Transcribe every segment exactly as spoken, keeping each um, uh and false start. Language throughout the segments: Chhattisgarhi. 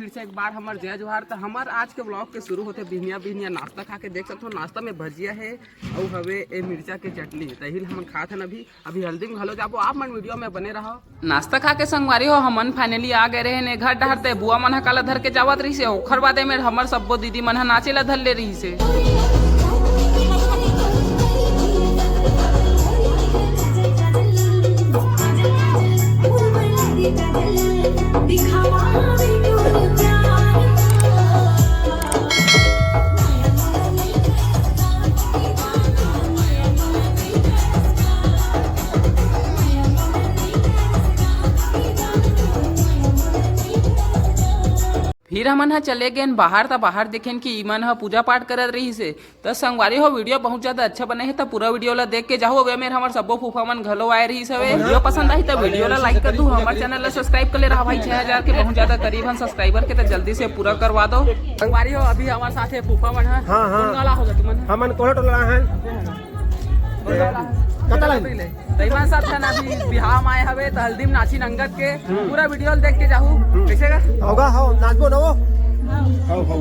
फिर से एक बार हमर जय जोहार। त हमर आज के vlog के शुरू होथे बिहनिया बिहनिया नाश्ता खा के। देख सकथो, नाश्ता में भजिया हे अउ हवे ए मिर्चा के चटनी। त एही ल हमन खात हन अभी। अभी हल्दी में घलो जाबो, आप मन video में बने रहो। नाश्ता खा के संगवारी हो, हमन finally आ गए रहेन ए घर डहर। ते बुआ मन ह काला धर के जावत रहिस हे, ओखर बाद एमेर हमर सब्बो दीदी मन ह नाचे ला धर ले रहिस हे। फिर हमन ह चले गेन बाहर, त बाहर देखेन कि इमन ह पूजा पाठ करत रहिस हे। त संगवारी हो, video बहुत ज्यादा अच्छा बने हे, त पूरा video ला देख के जाहू। अबे मेर हमर सब्बो फूफा मन घलो आए रहिस हवे। Video पसंद आही त video ला like कर दू, हमर channel ला subscribe कर ले रहा भाई। छह हजार के बहुत ज्यादा करीब हन subscriber के, त जल्दी से पूरा करवा दो। संगवारी हो, अभी हमर साथ हे फूफा मन ह। हाँ, हाँ। कौन वाला होगा तुमन? हमन कोहला टोला हन। कतला? त इमन सब झन अभी बिहाव म आए हवे, त हल्दी में नाचिन अंगत के। पूरा video ल देख के जाहू। कैसे का? होगा, हो, नाचबो ना वो। हो, हो।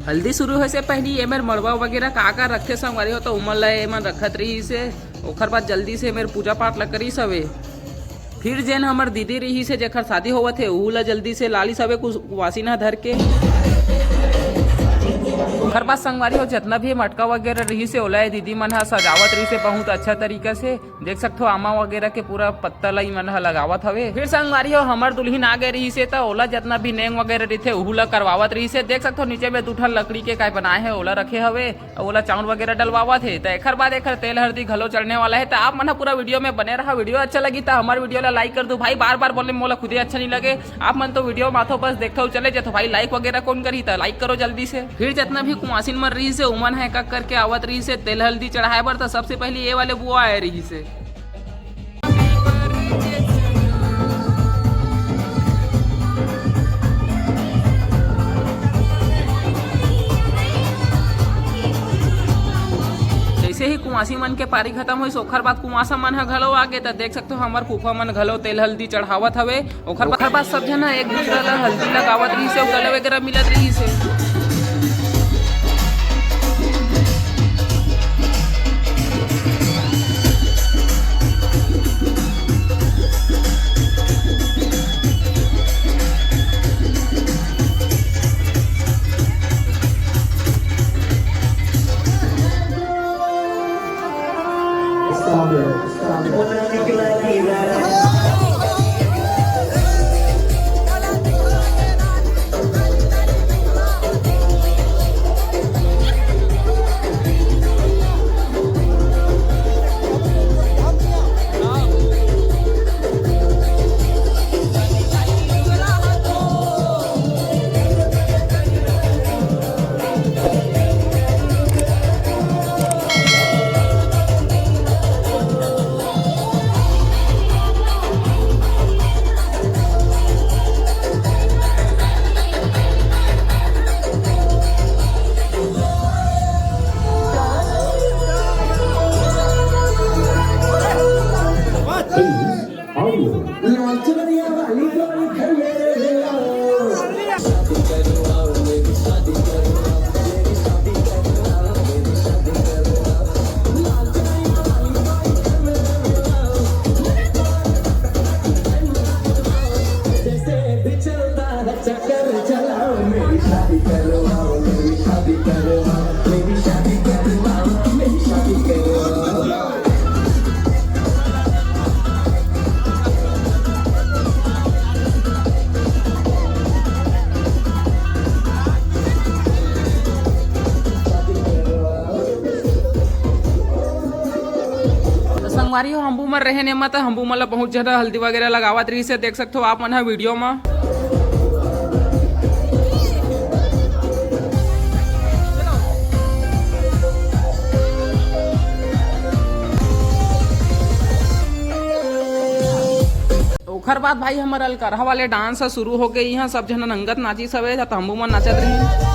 हल्दी शुरू होए से पहली एमेर मड़वा वगैरह का का रखथे संगवारी हो, त उमन ला एमन रखत रहिस हे। ओखर बाद जल्दी से एमेर पूजा पाठ ला करिस हवे। फिर जेन हमर दीदी रहिस हे, जेखर शादी होवत हे, उहू ला जल्दी से लालिस हवे कुछ कुवासिन ह धर के। ओखर बाद संगवारी हो, जतना भी मटका वगैरह रहिस हे, ओला ए दीदी मन ह सजावत रहिस हे बहुत अच्छा तरीका से। देख सकथो, आमा वगैरह के पूरा पत्ता ला इमन ह लगावत हवे। फिर संगवारी हो, हमर दुल्हिन आ गए रहिस हे, त ओला जतना भी नेंग वगैरह रहिथे, उहू ला करवावत रहिस हे। देख सकथो, नीचे में दू ठन लकड़ी के काय बनाए हे, ओला रखे हवे। अउ ओला चाउर वगैरह डलवावत हे। त एखर बाद एखर तेल हल्दी घलो चढ़ने वाला हे। त आप मन ह पूरा video में बने रहा। Video अच्छा लगी त हमर video ला like कर दू भाई। बार बार बोले मोला खुदे अच्छा नहीं लगे। आप मन तो video माथो बस देखथो चले जथो भाई, like वगैरह कौन करही? त like करो जल्दी से। फिर जितना भी कुमासिन मन रहिस हे, उमन ह एक एक करके आवत रहिस हे तेल हल्दी चढ़ाए बर। त सबसे पहले ये वाले बुआ आए रहिस हे। जैसे ही कुमासी मन के पारी खत्म होइस, ओखर बाद कुमासा मन ह घलो आगे, त देख सकथो हमर फूफा मन घलो तेल हल्दी चढ़ावत हवे। ओखर, ओखर बाद सब झन ह एक दूसरा ला हल्दी लगावत रहिस हे, गले वगैरह मिलत रहिस हे। त संगवारी हो, हम्बू मन रहे ने मा, त हम्बू मन ला बहुत ज्यादा हल्दी वगैरह लगावत रहिस हे, देख सकथो आप मन ह video म। ओखर बाद भाई हमर अलकरहा वाले dance ह शुरू हो गे। इहाँ सब झन अंगत नाचिस हवे, तम्बू मन नाचत रहिन।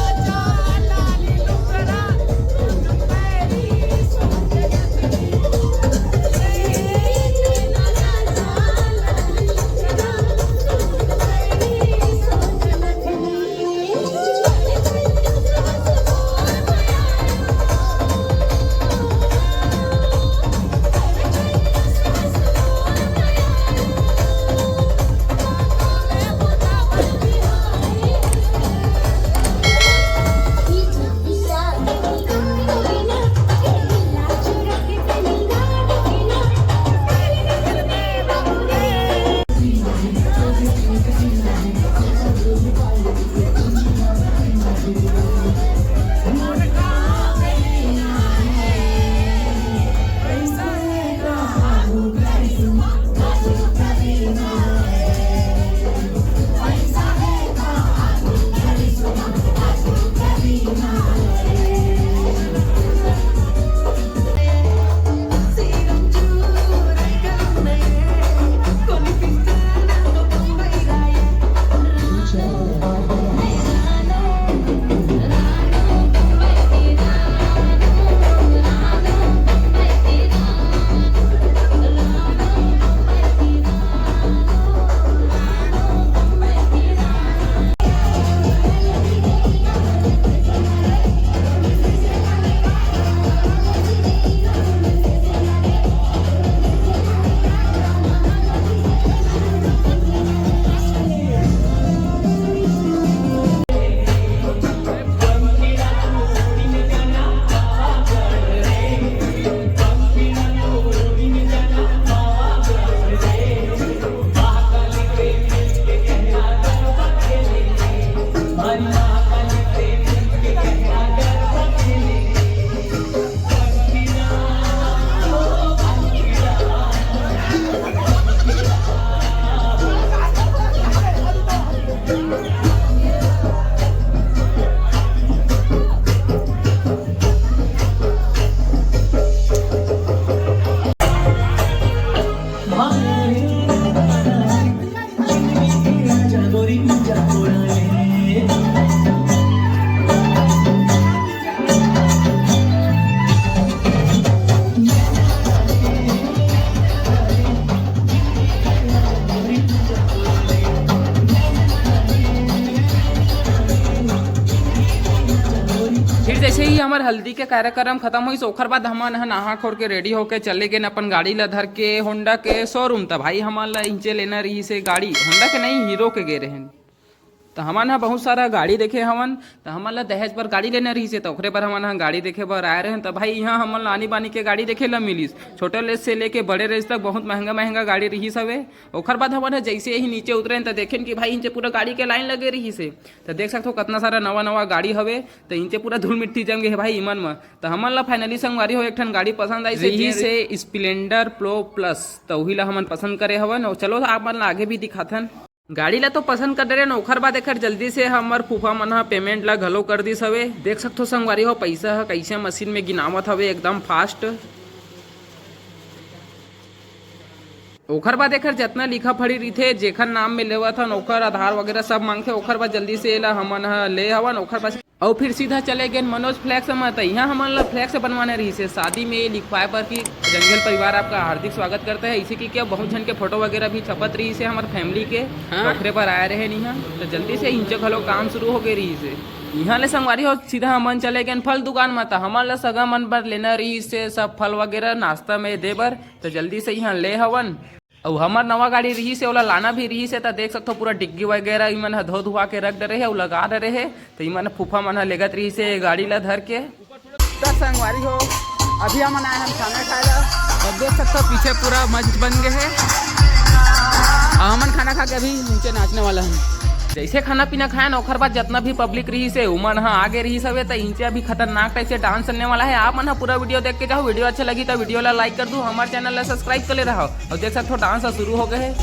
ऐसे ही हमर हल्दी के कार्यक्रम खत्म होइस, ओखर बाद हमन ह नहा खोर के रेडी होके चले गेन अपन गाड़ी ला धर के होंडा के शोरूम। त भाई, हमन ला इंचे लेना रहिस हे गाड़ी, होंडा के नहीं, हीरो के गे रहेन। त हमन ह बहुत सारा गाड़ी देखे हवन, त हमन ला दहेज बर गाड़ी लेना रहिस हे, त ओखरे बर हमन ह गाड़ी देखे बर आए रहेन। त भाई, इहाँ हमन ला आनी बानी के गाड़ी देखे ला मिलिस, छोटे ले से लेके बड़े रेंज तक बहुत महंगा महंगा गाड़ी रहिस हवे। ओखर बाद हमन ह जैसे ही नीचे उतरेन, त देखेन कि भाई, इंचे पूरा गाड़ी के लाइन लगे रहिस हे। त देख सकथो, कतना सारा नवा नवा गाड़ी हवे, त इंचे पूरा धूल मिट्टी जम गे हे भाई इमन म। त हमन ला finally संगवारी हो एक ठन गाड़ी पसंद आइस हे, रहिस हे Splendor Pro Plus। त उही ला हमन पसंद करे हवन। अउ चलो, आप मन ला आगे भी दिखाथन। गाड़ी ला तो पसंद कर डरेन, ओखर बाद एखर जल्दी से हमर फूफा मन ह पेमेंट ला घलो कर दिस हवे। देख सकथो संगवारी हो, पइसा ह कइसे मशीन में गिनावत हवे, एकदम फास्ट। ओखर बाद एखर जतना लिखा पढ़ी रहिथे, जेखर नाम में लेवत हन, ओखर आधार वगैरह सब मांगथे। ओखर बाद जल्दी से एला हमन ह ले हवन। ओखर बाद अउ फिर सीधा चले गेन मनोज फ्लेक्स म। त इहाँ हमन ला फ्लेक्स बनवाना रहिस हे, शादी में ये लिखवाए बर कि जंगल परिवार आपका हार्दिक स्वागत करता है, इसे कि क्या बहुत झन के फोटो वगैरह भी छपत रहिस हे हमर फैमिली के, हाँ। ओखरे बर आए रहेन इहाँ। त जल्दी से इंचे घलो काम शुरू हो गे रहिस हे। इहाँ ले संगवारी हो, सीधा हमन चले गेन फल दुकान म। त हमन ला सगा मन बर लेना रहिस हे सब फल वगैरह नाश्ता में दे बर। त जल्दी से इहाँ ले हवन। अउ हमर नवा गाड़ी रहिस हे, ओला लाना भी रहिस हे, त देख सकथो, पूरा डिग्गी वगैरह इमन ह धो धुआ के रख डरे हे अउ लगा डरे हे। त इमन फूफा मन ह लेगत रहिस हे गाड़ी ला धर के। त संगवारी हो, अभी हमन आए हन खाना खाए ला। अउ देख सकथो, पीछे पूरा मंच बन गे हे। अउ हमन खाना खा के अभी नीचे नाचने वाला हन। जैसे खाना पीना खाएन, ओखर बाद जतना भी पब्लिक रहिस हे, उमन ह आगे रहिस हवे, त इंचे अभी खतरनाक टाइप से डांस चलने वाला है। आप मन ह पूरा वीडियो देख के जाओ। वीडियो अच्छा लगी त वीडियो ला लाइक कर दू, हमर चैनल ला सब्सक्राइब कर ले रहो। अउ देख सकथो, डांस ह शुरू हो गे हे।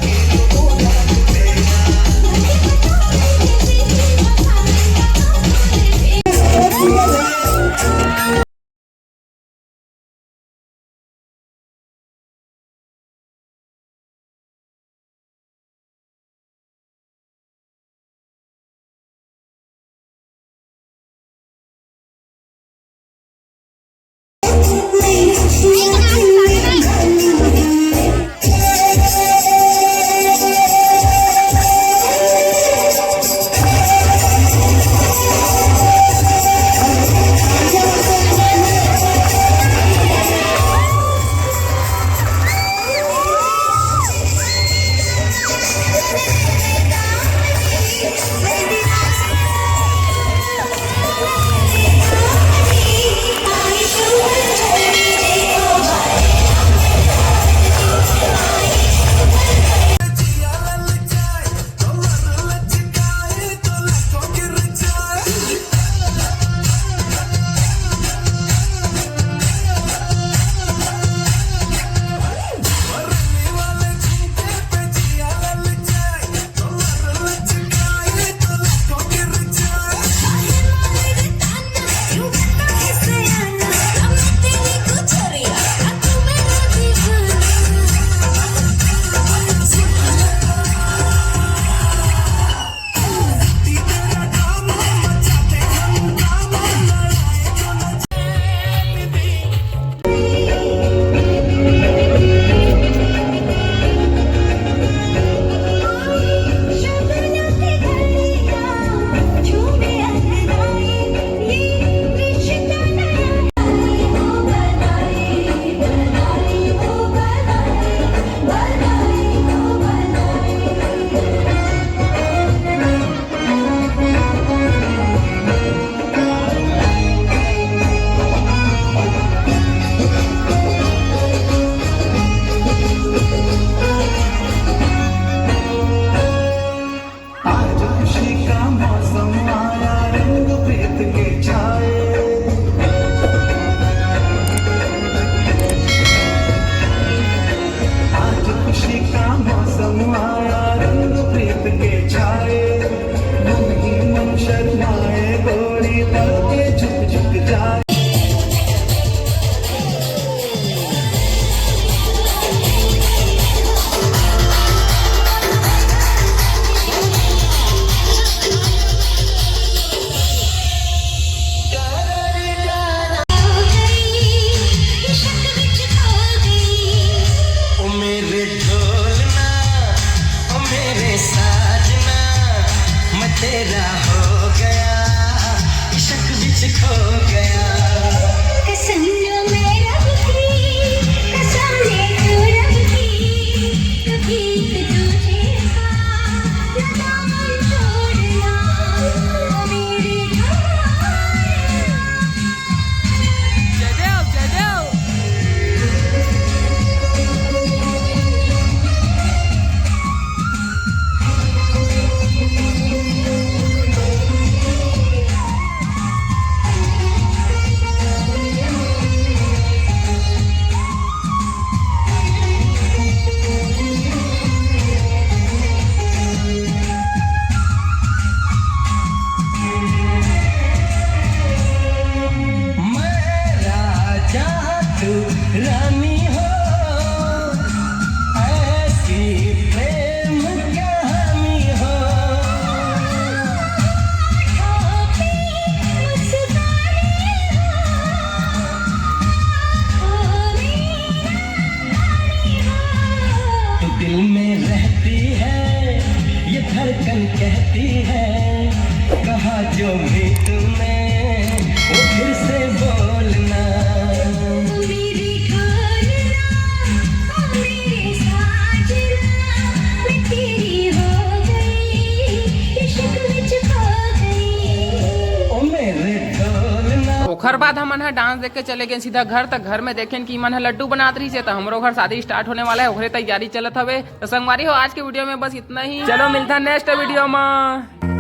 डांस देख के चले गए सीधा घर तक। घर में देखें कि मन ह लड्डू बनात रही है, तो हमरो घर शादी स्टार्ट होने वाला है, ओकरे तैयारी चलत हवे। तो संगवारी हो, आज के वीडियो में बस इतना ही। चलो, मिलता नेक्स्ट वीडियो में।